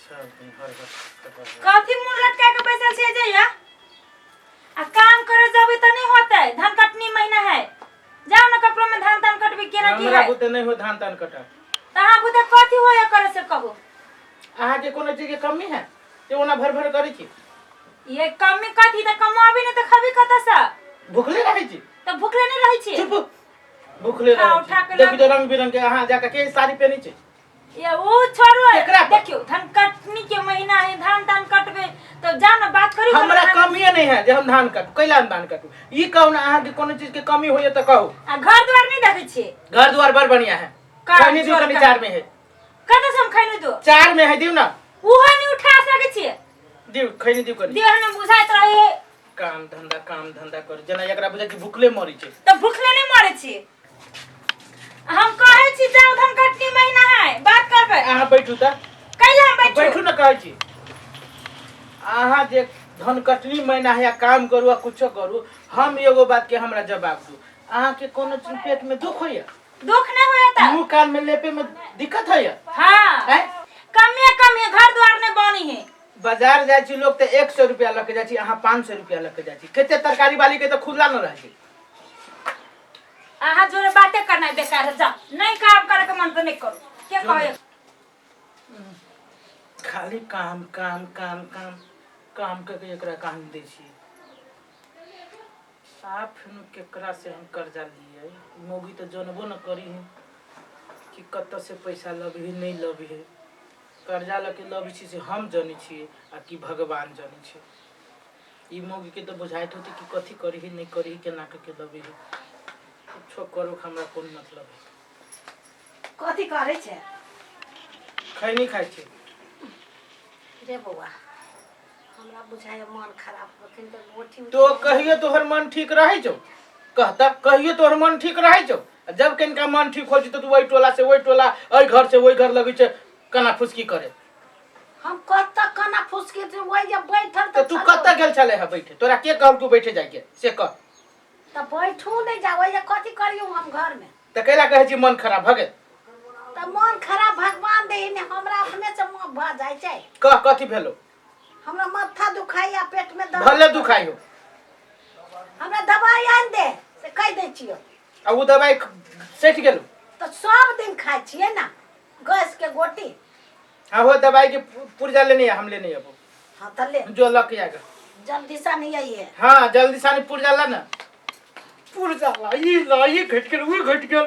सब दिन हर हर कथी मुंह लटका के बैसल छियै जइया आ काम करे जबै तऽ नहीं होतै धान कटनी महीना है जाओ ना कपड़ो में धान तान कटबी केना की हमरा है बुते नहीं हो धान तान कटा तऽ अहाँ बुते कथी होया करे से कहू अहाँके कोनो चीज के कमी है जे ओना भर भर करै छी ये कमी कथी तऽ कमाबी नहीं तऽ खबी कतऽ से भुखले रहै छी तऽ भुखले नहीं रहै छी चुप भुखले उठा रहै उठा छी के देखी तो रंग बिरंग के अहाँ जाके के साड़ी पहनै छी ये वो छोड़ो केकरा पर? देखियो धान कटनी के महीना है धान तान कटबे तो जा ना बात करी हमरा कमिए नहीं है जे हम धान काटू कैला हम धान काटू ई कहू ना अहाँके कोनो चीज के कमी होइए तऽ कहू आ घर द्वार नहीं देखै छियै घर द्वार बड़ बढ़िया है का खैनी दियौ चोर कनी का? चार में है कतऽ से हम खैनी दो चार में है दियौ ना उहो नहीं उठा सकै छियै दियौ खैनी दियौ कनी देह में बुझाइत रहे काम धंधा कर जेना एकरा बुझाइ छै भुखले मरै छै तऽ भुखले नहीं मरे छियै हम कहै छी जाउ धान कटनी महीना है बात करबै अहाँ बैठू तऽ कैला हम बैठू बैठू ने कहै छी अहाँ जे धन कटनी महीना है या काम करू आ कुछो करू हम एगो बात के हमरा जवाब दू अहाँके कोनो चीज पेट में दुख होइया दुख नहीं होया त मुंह कान में लेपे में दिक्कत होइया हां हैं? कमे कम है घर द्वार नहीं बनी है बाजार जाइ छी लोग तऽ 100 रुपया लऽ के जाइ छी अहाँ 500 रुपया लऽ के जाइ छी कते तरकारी वाली के तऽ खुला न रहै छै अहाँ जोरे बाते करना बेकार है जा नहीं काम करे के मन तो नहीं करू के कहे खाली काम काम काम काम काम करके एकरा काम दै छी साफ फेनु केकरा से हम कर्जा लियै मौगी तऽ जनबो न करी है कि कतऽ से पैसा लबही नहीं लबही कर्जा लऽ के लबै छी से हम जनै छियै आ कि भगवान जनै छै ई मौगीके तऽ बुझाइत होतै कि कथी करही नहि करही केना कऽ के लबही कुछो करू हमरा कोन मतलब है कथी करै छै खैनी खाइ छी रे बौआ हमरा बुझाइ मन खराब अखन तऽ गोटी तो कहियो तोहर मन ठीक रहै छौ कहता कहियो तोहर मन ठीक रहै छौ आ जब कनिका मन ठीक होइ छै तऽ तू ओहि टोला से ओहि टोला एहि घर से ओहि घर लगै छै कना फुसकी करे हम कतऽ कना फुसके छै ओहि जे बैठल तऽ तू कतऽ गेल छलै हँ बैठे तोरा के कहल तू बैठे जाइके से कह तऽ बैठू नहि जा ओहि जे कथी करियौ हम घरमे तऽ कैला कहै छी मन खराब भऽ गेल तऽ मन खराब भगवान दे ने हमरा अपने से मन भऽ जाइ छै कह कथी भेलो हमरा माथा दुखाइया पेट में दर्द भले दुखाइ हो हमरा दवाई आनि दे से कहि दै छियौ आ ओ दवाइ सठि गेलो तऽ सब दिन खाइ छियै ने गैस के गोटी हाँ हो दवाई के पुर्जा लेने आ, हम लेने अबो हाँ तऽ ले जो लक आएगा जल्दी से नहीं आइए हाँ जल्दी सानी पुर्जा ला ना पुर्जा ला ई ला ई घटि गेल ओ घटि गेल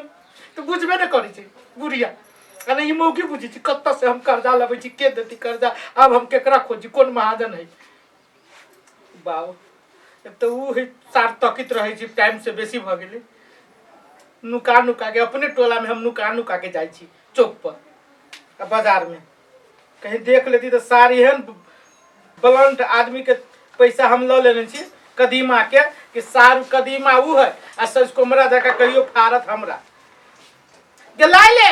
तऽ बुझबे नहि करै छै बुढ़िया आ नहि ई मौगी बुझै छै कतऽ से हम कर्जा लबै छी के देती कर्जा आब हम केकरा खोजी कोन महाजन है बाबू एक तऽ ओ है सार तकित रहै छी टाइम से बेसी भऽ गेलै नुका नुका के अपने टोला में हम नुका नुका के जाइ छी चौक पर आ बाजार में कहीं देख लेती तऽ सार एहन ब्लंट आदमी के पैसा हम लऽ लेने छी कदीमा के कि सार कदीमा उ है आ सज कोमरा जकाँ कहियो फाड़त हमरा गे लाइ ले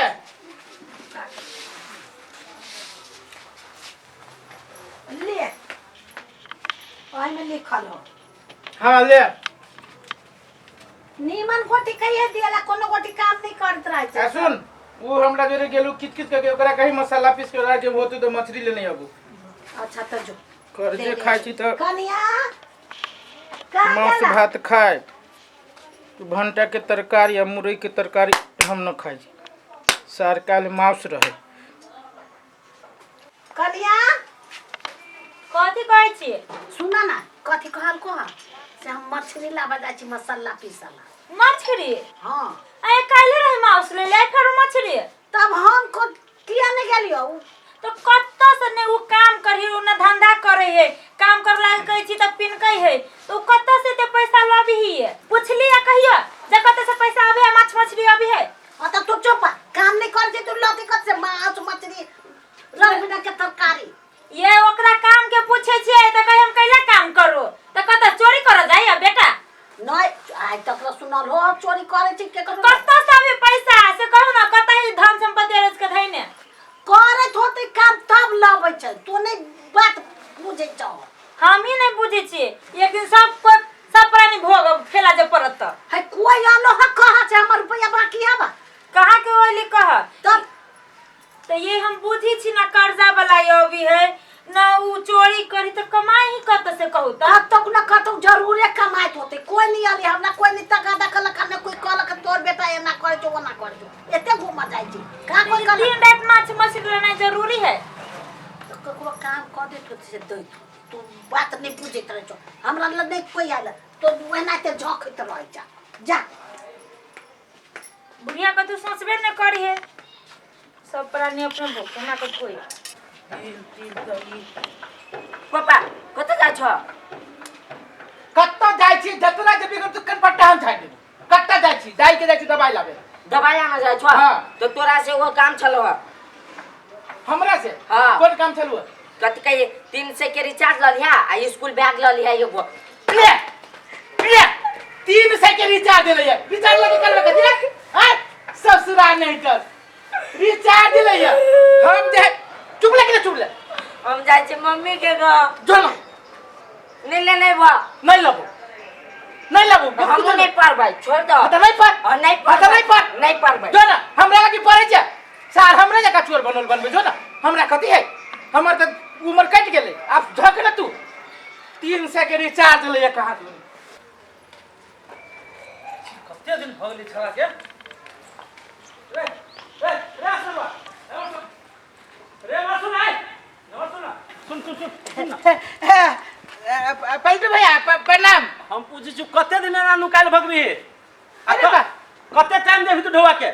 ले ओहिमे लिखल हो हाँ ले नीमन गोटी कहिए दियला कोनो गोटी काम नहीं करत रहे आ छै सुन वो हमरा जोरे गेलू किच किच करके ओकरा कहीं मसाला पीस के ओकरा जे होतै तऽ मछली लेने आबू अच्छा तो जो कर्जे खाइ छी तऽ कनिया का मांस देला? भात खाय भंटा के तरकारी आ मुरई के तरकारी हम न खाइ छी सार काल्हि मांस रहे कनिया कथी कहै छियै सुन ना कथी कहल को से हम मछली लाबे जाइ छी मसाला पीसला मछली हाँ अरे काल्हि रहे माउस ले ले फेरो मछली तब हम को किया नहीं गेलियो उ तो कत्ता से ने उ काम करी उ न धंधा करे है काम कर लाग कहै छी त पिनकै है तो उ कत्ता से ते पैसा लबही है पुछली या कहियो जे कत्ता से पैसा आबे है माछ मछली अभी है हाँ तो तू चुप काम नहीं कर जे तू लती कत से माछ मछली रंग बिरंग के तरकारी ये ओकरा काम के पूछे छियै त कहे हम कैला काम करू त कत चोरी कर जाइया बेटा नहीं आइ तक ल सुनल हो चोरी करे छी केकरो कत्ता से अभी पैसा से कहू ना कत्ता ही धन संपत्ति अरेज के धैने करैत होते काम तब लबै छै तू नहीं बात बुझै छौ हम ही नहीं बुझै छियै एक दिन सब कोई सब प्राणी भोग खेला जे पड़त त है कोई आलो है कहाँ छै हमर रुपया बाकी हवा कहाँ के ओली कह तब तो ये हम बुझी छी ना कर्जा वाला ये अभी है कोई नहीं आली, हमरा कोई नहीं तका देखलक, ने कोई कहलक तोर बेटा एना करै छौ ओना करै छौ, एते घूमऽ जाइ छी कहाँ कोई कहलक? दिन राति माछ मछली लेनाइ जरूरी है। तऽ ककरो काम कऽ देत से दैत, तू बात नहीं बुझैत रहै छौ। हमरा लग नहीं कोई आयल तो एनाहिते झोंकैत रहै छ। जा बुढ़िया के तू सोचबे नहीं करी है, सब प्राणी अपने भोग ना कर कोई। पापा कतऽ जाइ छह? कतऽ जाइ छी? जतना जेबी कर दुकान पर टाइम छाड़ि देबू। कतऽ जाइ छी? जाइ के जाइ छी दबाई लाबे। दबाई आना जाइ छह? हाँ। तो तोरा से एगो काम छलो हँ। हमरा से? हाँ। कोन काम छलू? कथी कहिए, 300 के रिचार्ज लऽ लिहा आ स्कूल बैग लऽ लिहा एगो। ले ले, 300 के रिचार्ज ले, रिचार्ज लगे करबे कथी रे? आय ससुरा नहीं कर रिचार्ज ले। हम जे चुप ले के चुप ले। हम जाइ छी मम्मी के घर। जो ना। नहीं ले नहीं बा। नहीं लेबो, नहीं लेबो। हमहूँ नहीं पढ़बै, छोड़ दो। हाँ तो नहीं पढ़। हाँ, नहीं हाँ तो नहीं पढ़। नहीं पढ़बै। जो ना, हमरा लगी पढ़ै छै सार, हमरे जकाँ चोर बनल बनबै। जो ना, हमरा कथी है, हमर तऽ उमर कटि गेलै। आब झक ने तू 300 के रिचार्ज लैया कहाँ तू। कते दिन भऽ गेलै छड़ा के। रे रे रे सुनवा रे, रे सुन आइ सुन सुन सुन सुन सुन ना। पलटू भैया, प्रणाम। हम पूछै छी कते दिन एना नुकायल भगबी? अरे बा। कते टाइम देबही तू ढौआ के?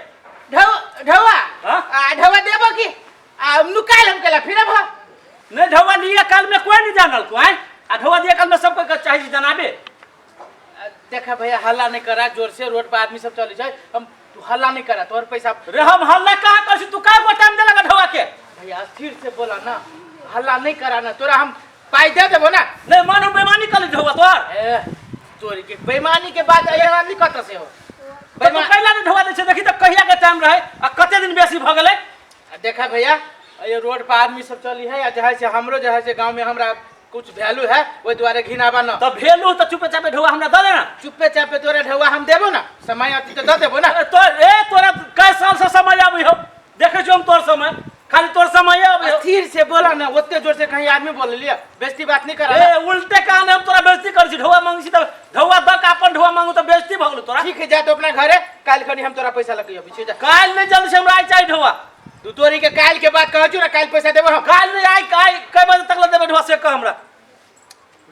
ढौआ? हाँ? आ ढौआ देबो की आ नुकायल हम केला फिर अब? नहीं, ढौआ लिए काल में कोई नहीं जानल को आय, आ ढौआ दिए काल में सबके चाही जनाबे। देखा भैया, हल्ला नहीं करा जोर से, रोड पर आदमी सब चले जाए। हम तू हल्ला नहीं करा, तोहर पैसा। रे हम हल्ला कहाँ कर छी? तू का गो टाइम देलक ढौआ के? भैया स्थिर से बोला ना, हल्ला नहीं करा ना, तोरा हम पाई दे देबो ना। नहीं मानो बेईमानी कर ढौआ तोहर। ए तोरी के बेईमानी के बाद एहन आदमी कत से हो? तो तू कैला नहीं ढौआ दै छै? देखी तऽ कहिया के टाइम रहे आ कते दिन बेसी भऽ गेलै। आ देखा भैया, ये रोड पर आदमी सब चली है, आ जे है से हमरो जे है से गांव में हमरा कुछ वैल्यू है, ओहि दुआरे घिनाबा न। तऽ भेलू तऽ चुपे चापे ढौआ हमरा दऽ दे ना। चुपे चापे तोरा ढौआ हम देबो ना, समय आती तऽ दऽ देबो ना। ए, तो ए तोरा कै साल से समय आबै हो, देखै छियौ हम तोर समय, खाली तोर समय आबै हो। स्थिर से बोला ना, ओते जोर से कहीं आदमी बोल लिया, बेइज्जती बात नहीं करा। ए उल्टे कान हम तोरा बेइज्जती करै छी? ढौआ मांगै छी तऽ ढौआ दऽ के अपन ढौआ मांगू तऽ बेइज्जती भऽ गेलौ तोरा। ठीक है, जा तो अपना घरे, काल्हि खनी हम तोरा पैसा लऽ के अबै छियौ, जा। काल्हि नहि जल्दी से हमरा आइ चाही ढौआ। तू तोरी के काल्हि के बात कहै छियौ ना, काल्हि पैसा देबो हम। काल्हि नहि, आइ आइ कै बजे तक लऽ देबै ढौआ से कह हमरा।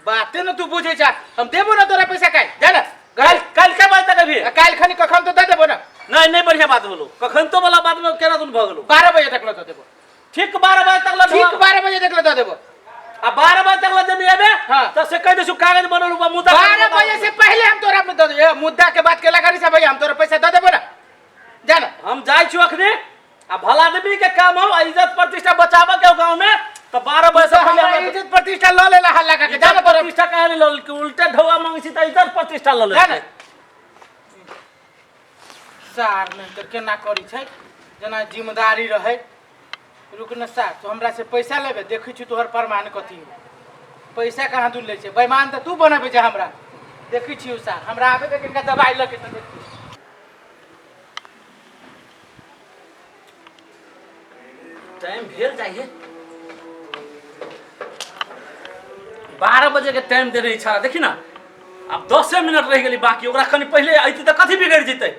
बाते न तू बुझै छा, हम देबो ना तोरा पैसा काल्हि, जा ना काल्हि काल्हि कै बजे तक अभी? काल्हि खनी कखन तो दऽ देबो ना। नहीं नहीं, बढ़िया बात बोलो, कखन तो वाला बात में केना दुन भऽ गेलो। 12 बजे तक लऽ दऽ देबो। ठीक 12 बजे तक लऽ ठीक 12 बजे तक लऽ दऽ देबो। आ 12 बजे तक लऽ देबी एबे? हाँ। तऽ से कहि दै छियौ कागज बनल बा मुद्दा। 12 बजे से पहले हम तोरा दऽ देबो। मुद्दा के बात केला करी से भैया, हम तोरा पैसा दऽ देबो ना, जा ना। हम जाइ छियौ अखने, आ भला आदमी के काम हो आ इज्जत प्रतिष्ठा बचाबऽ के हो गाँव में तऽ 12 बजे से तो पहले हमरा हमरा इज्जत प्रतिष्ठा लऽ लेला हल्ला करके, जा ना इज्जत तोरा प्रतिष्ठा काहे नहीं लऽ, उल्टे ढौआ मांगै छी तऽ इज्जत प्रतिष्ठा लऽ जा लै। ना। सार नहीं तऽ केना करै छै जेना जिम्मेदारी रहै। रुक न सार, तू हमरा से पैसा लेबे, देखै छी तोहर प्रमाण कथी हो। पैसा कहाँ तू लै छै? बेईमान तऽ तू बनबै छै हमरा। देखै छियौ सार, हमरा आबे के कनिका दबाइ लऽ के तऽ देखियौ। टाइम भेल जाइए, 12 बजे के टाइम दे रही छाड़ा, देखी ना आब 10 मिनट रहि गेली बाकी। ओकरा कनि पहिले अयती तऽ कथी बिगड़ि जेतै?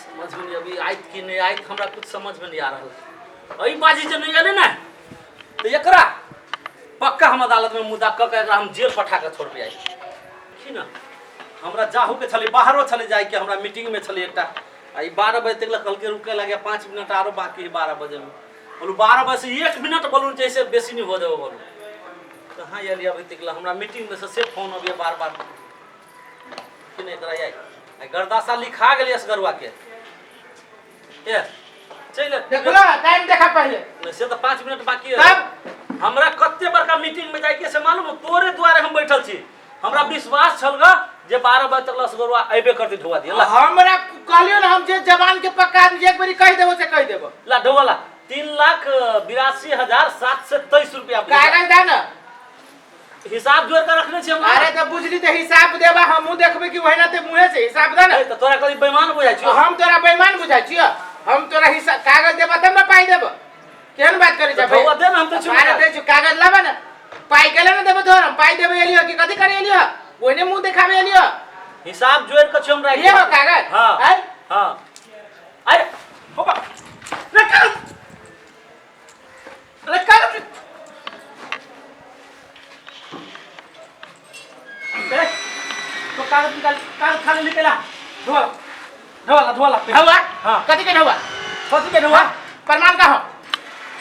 समझ में नहीं अभी आयत कि नहीं आयत, हमरा कुछ समझ में नहीं आ रहल। एहि बाजी जे नहीं एलै ने तऽ एकरा पक्का हम अदालत में मुद्दा कऽ के एकरा हम जेल पठा के छोड़बै आइ। देखी ना, हमरा जाहू के छलै, बाहरो छलै जाइके, हमरा मीटिंग में छलै एकटा। आ ई 12 बजे तक कहलकै रुके लगे, 5 मिनट आरो बाकी है 12 बजे में। बोलू 12 बजे से 1 मिनट बोलू जैसे बेसी नहीं हो देबो। बोलू कहाँ आयल अभी तक? हमरा मीटिंग में से से फोन अबिए बार बार कि नहीं। एकरा आई गर्दासा लिखा गेलै असगरुआ के। ए चलि। देखलो टाइम देखा पहिले। नहीं, से तऽ 5 मिनट बाकी है। तब हमरा कते बड़का मीटिंग में जाइके से मालूम हो? तोरे दुआरे हम बैठल छी। हमरा विश्वास छल ग जे 12 बजे तक लसगरुआ अयबे करतै ढौआ दिए ला। हमरा कहलियो ना, हम जे जवान के पक्का आदमी, एक बेरी कहि देबो से कहि देबो। ला ढौआ ला, 3,82,723 रुपया। कागज दे ना। हिसाब जोड़ के रखने छी हम। अरे तऽ बुझली तऽ हिसाब देबा, हमहूँ देखबै कि वहिना ते मुँहे से हिसाब दे ना। ए, तऽ तोरा कभी बेईमान बुझाइ छियौ? हम तोरा बेईमान बुझाइ छियौ? हम तोरा हिसाब कागज देबा तब ना पाइ देबो। केहन बात करै छै? ढौआ दे ना, हम तऽ अरे दै छियौ, कागज लाबा ना। पाइ केला ना देबो तोहर? हम पाइ देबे एलियो कि कथी करे एलियो? ओने मुंह देखाबे एलियो। हिसाब जोड़ के छौ हमरा। ये हो कागज? हाँ। आय? हाँ। अरे होबा रे कागज, अरे कागज ए, तो कागज निकाल, कागज खा ले निकला। धोला धोला धोला। ढौआ? हाँ। कथी के ढौआ? कथी के ढौआ? प्रमाण का हो?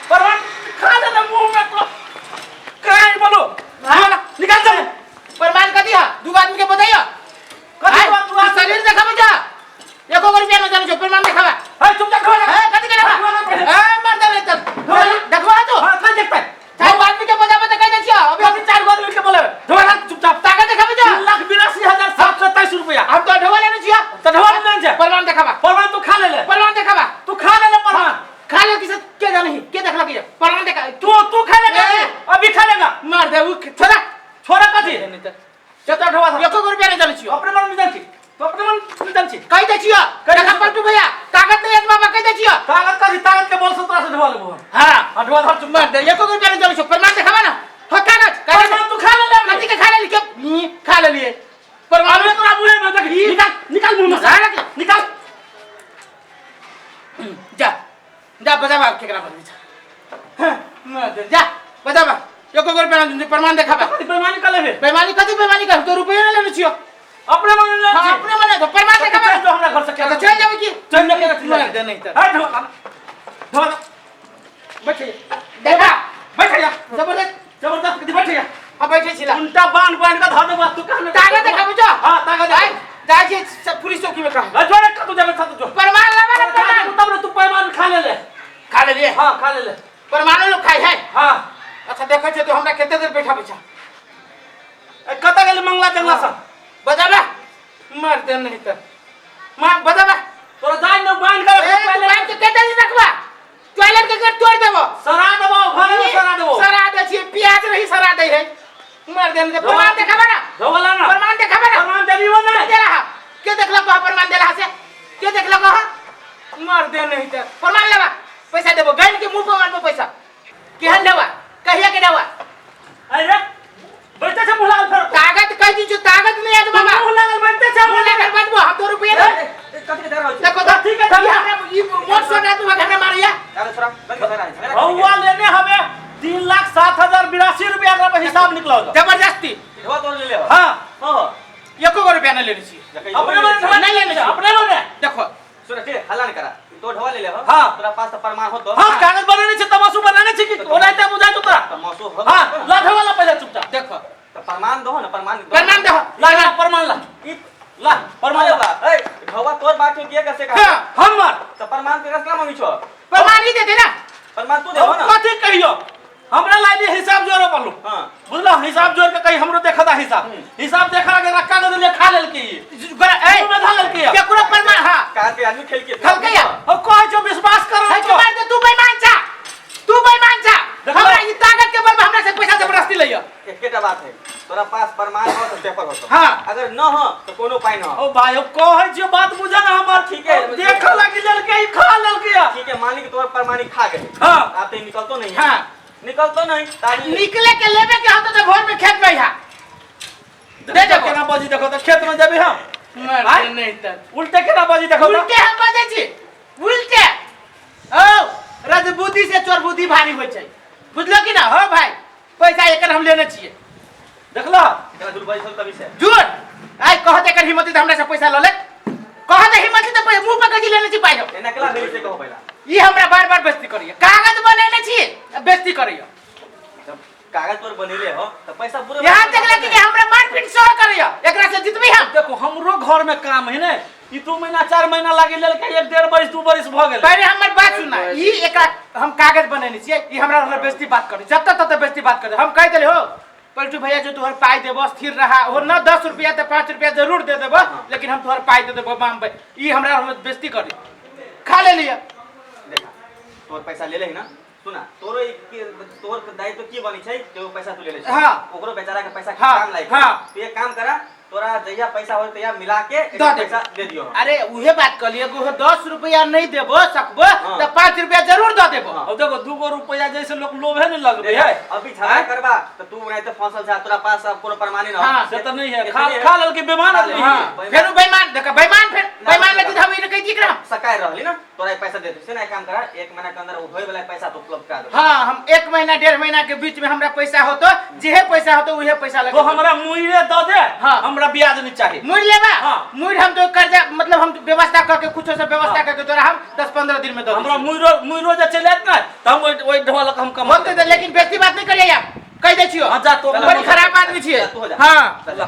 प्रमाण खा ले ना मुंह में तो काहे बोलो? हाँ। निकाल दे। प्रमाण कथी है? दू आदमी के बताइयो। कथी आय, बात? दू आदमी? शरीर देखाबे जा, एको गो रुपया न जाने छौ, प्रमाण देखाबा। है चुप जा, धोला। ए, कथी के ढौआ? धोला पहिले। ए, मर दे रे चल। धोला। देखबा तू? हां, कहाँ देख पाए? चार आदमी के बताबे त कह दै छियो। अभी अभी चार गो आदमी के बोले धोला चुपचाप। ताकत देखाबे जा। 3,82,723 रुपया। हम तो ढौआ लेने छियो। तो ढौआ लेने छै। प्रमाण देखाबा। प्रमाण तू खा ले ले। प्रमाण देखाबा। तू खा ले ले प्रमाण। खा ले किसे के जाने के देखला के प्रमाण देखा। तू तू खा लेगा। ए। अभी खा लेगा। मार दे उ छोड़ा। छोड़ा कथी? नहीं त चल ढौआ था। एको गो रुपया नहीं जाने छियो। अपने मन में जान छी, तो अपने मन में जान छी। कह दै छियो। कह दै देखा छियो। पलटू भैया, ताकत नहीं है बाबा, कह दै छियो। ताकत कथी? ताकत के बोल से तोरा से ढौआ लेबो हम। हां। हां, ढौआ धर चुप। मार दे, एको गो रुपया नहीं जाने छियो, प्रमाण देखाबा ना। हां, कागज कागज। प्रमाण तू खा ले ले। कथी के खा ले के खा ले लिए प्रमाण? अबे तोरा मुंह में देख, निकाल निकाल मुंह में से। खा ले। निकाल। जा जा बजाबा केकरा बजबै छ। हाँ, मार दे, जा बजाबा, एको गो रुपया नहीं, प्रमाण देखाबा। कथी बेईमानी कर लेबे? बेईमानी कथी बेईमानी कर? तो रुपया नहीं लेने छियो। अपने मन में हाँ, जान छी। अपने मने तो प्रमाण देखाबा। चल जो हमरा घर से। तो चल जाबे की? चल जा के। मार दे नहीं त। हट, ढौआ ढौआ, बैठ जा। देखा। बैठ जा। जबरदस्त। जबरदस्त कथी? बैठ जा। अब बैठे छिला। उल्टा बांध बांध के धर देबो तू कहने। ताकत देखाबे जो। हां, ताकत। आय जाइ छी सब पुलिस चौकी में कहा। जोरे कतौ जाबे था तू जो। प्रमाण लाबा ना, प्रमाण। तब ने तू पैमान खा ले ले। खा ले लिए। हां, खा ले ले। प्रमाणो लोग खाइ है। हां। अच्छा देखै छै तो हमरा कते देर बैठाबै छ। ए, कतऽ गेली मंगला जंगला सब? बजाबा, मार दे नहीं त मार, बजाबा। तोरा जाय न बांध के ए, तू बांध के कते दिन रखबा? टॉयलेट के गेट तोड़ देबो। सरा देबो, घर में सरा देबो। सरा दे छियै, प्याज रही सरा दे है। मार दे नहीं त, प्रमाण देखाबा ना। ढौआ ना। प्रमाण देखाबा ना। प्रमाण देबी वो के नहीं? देला हा? के देखलक हा प्रमाण देला से? के देखलक हा? मार दे नहीं त, प्रमाण लेबा, पैसा देबो, गैन के मुंह पर मारबो पैसा। केहन देबा? कहिया के देबा? अरे बैठे छै मुँह लागल फेर। ताकत कह दी जो, ताकत नहीं है तो बाबा। मुँह लागल बैठे छै। मुंह लागल बजबो, हम तो रुपया दे। कथी के झगड़ा होइ छै? देखो तो। कथी के झगड़ा? हमरा ई मोट सोट आदमी हमरा मारिया। अरे छोरा, कथी के झगड़ा होइ छै? ढौआ लेने हवे 3,07,082 रुपया एकरा पर हिसाब निकलल। जबरदस्ती। ढौआ तोड़ लेले हो? हां। हां। एको गो रुपया नहीं लेने छी। अपने मने ढौआ नहीं लेने छी। अपने मने। देखो। सुन के हल्ला नहीं करा, तो ढौआ लेले हो? हाँ। तोरा पास तो प्रमाण होतो? हां, कागज बनेने छै, तमाशू बनाने छै कि ओनाहिते बुझाइ छौ तोरा? तमाशू हो। हां, ला ढौआ ला पैसा चुपचाप। देखो। तो प्रमाण दो ना, प्रमाण दो। प्रमाण देखो। ला ला प्रमाण ला। ई ला प्रमाण अरे ला। बा, ए ढौआ तोर बात हो किया कैसे कहा? हाँ। हमर तो प्रमाण के कसला मांगी छो? प्रमाण ही दे दे ना। प्रमाण तू देबो ना। कथी कहियो, हमरा लाइली हिसाब जोड़े पड़लू। हां। बुझलो, हिसाब जोड़ के कही हमरो देखा दा हिसाब। हिसाब देखा के रखा के देलिए, खा लेलकी ई। गोरा ए मुंह में धा लेलकी। केकरो प्रमाण? हां। कागज के आदमी खेल के खलके या। और कहै छौ विश्वास कर। है कि मार दे, तू बेईमान छा, तू बेईमान छा। देखो। हमरा ई ताकत के बल पर हमरा से पैसा जबरदस्ती लइयो। एकेटा बात है, तोरा पास प्रमाण हो तो पेपर हो तो। हाँ। अगर न हो तो कोनो उपाय न हो। ओ भाई, ओ कहै छियो बात बुझा ना हमर। ठीक है। देख लागी लेलके ई, खा लेलके। ठीक है, मान ली कि तोर प्रमाण ही खा गए। हाँ। आप तो निकलतो नहीं है। हाँ। निकलतो नहीं तारी। निकले के लेबे के होतो तो भोर में खेत में हा दे देबो। केना बजी देखो त, खेत में जेबी हम? मार आय? दे नहीं त। उल्टे केना बजी देखो त। उल्टे हम बजै छी उल्टे। ओ रजबुद्धि से चोर बुद्धि भारी होइ छै, बुझलो कि ना? हो भाई, पैसा एकर हम लेने छियै। देखलो? एकरा झूठ बजै छल तभी से। झूठ आइ कहत एकर हिम्मत त हमरा से पैसा ल ले, कहत हिम्मत त मुंह पर कथी लेने छी पाइ हम। एना केला भेल से कहो पहिला। ई हमरा बार बार बेइज्जती करैया, कागज बनेने छी बेइज्जती करैया। जब कागज तोर बनेले हो तो पैसा पूरा। यहाँ देखला कि हमरा मारपीट सेहो करैया, एकरा से जितबी हम। देखो, हमरो घर में काम है ने, ई 2 महीना 4 महीना लागी लेलके, 1 1.5 बरिस 2 बरिस भ गेलै। पहिले हमर बात सुना, ई एकरा हम कागज बनेने छियै, ई हमरा हमरा बेइज्जती बात करै, जतऽ ततऽ बेइज्जती बात करै। हम कहि देली हो पलटू भैया जो तोहर पाइ देबो स्थिर रहा हो न, 10 रुपया तऽ 5 रुपया जरूर दे देबो, लेकिन हम तोहर पाइ दे देबो बाम भाई। ई हमरा हमरा बेइज्जती करै, खा ले लिया। देखा, तोर पैसा ले ले ना, सुना, तोरो तोर दायित्व की बनी छै कि ओ पैसा तू ले ले छै। हाँ। ओकरो बेचारा के पैसा हाँ, काम लायक। हाँ। तू एक काम करा, तोरा जहिया पैसा होय तहिया मिला के एक दऽ देबो। पैसा दे दियो हम। अरे उहे बात कहलिए एगो 10 रुपया नहीं देबो सकबो हाँ। तो 5 रुपया जरूर दऽ देबो। हाँ। अब देखो 2 रुपया जैसे लोग लोभे नहीं लगबे है। अभी झगड़ा करबा तो तू नहीं तो फसल जा, तोरा पास अब कोनो प्रमाण न हो। हाँ, से तो नहीं है, इतने खा है। खा लेल के बेमान आदमी हाँ, है। फेर उ बेईमान देखा, बेईमान फेर बेईमान लगी हम ई कहै छी एकरा। सकाय रहली ना तोरा पैसा दे दे से ना, एक काम करा 1 महीना के अंदर होय वाला पैसा तो उपलब्ध करा दे। हाँ, हम 1 महीना 1.5 महीना के बीच में हमरा पैसा होतो, जेहे पैसा होतो उहे पैसा लगे। तो हमरा मुइरे दऽ दे। हाँ। हमरा ब्याज नहीं चाहिए। मुड़ लेबा? हाँ। मुड़ हम तो कर्जा मतलब हम व्यवस्था करके कुछो से व्यवस्था हाँ। करके तोरा हम 10-15 दिन में दऽ हमरा दै मुइरो मुइरो जे चलि आयत ने तऽ हम ओहि ओहि ढोआ लऽ कऽ हम छियौ। कमा होते तऽ, लेकिन बेसी बात नहीं करिए आप, कहि दै छियौ। हाँ, जा तो बड़ी खराब आदमी छियै। तू हो जा। हाँ। चल।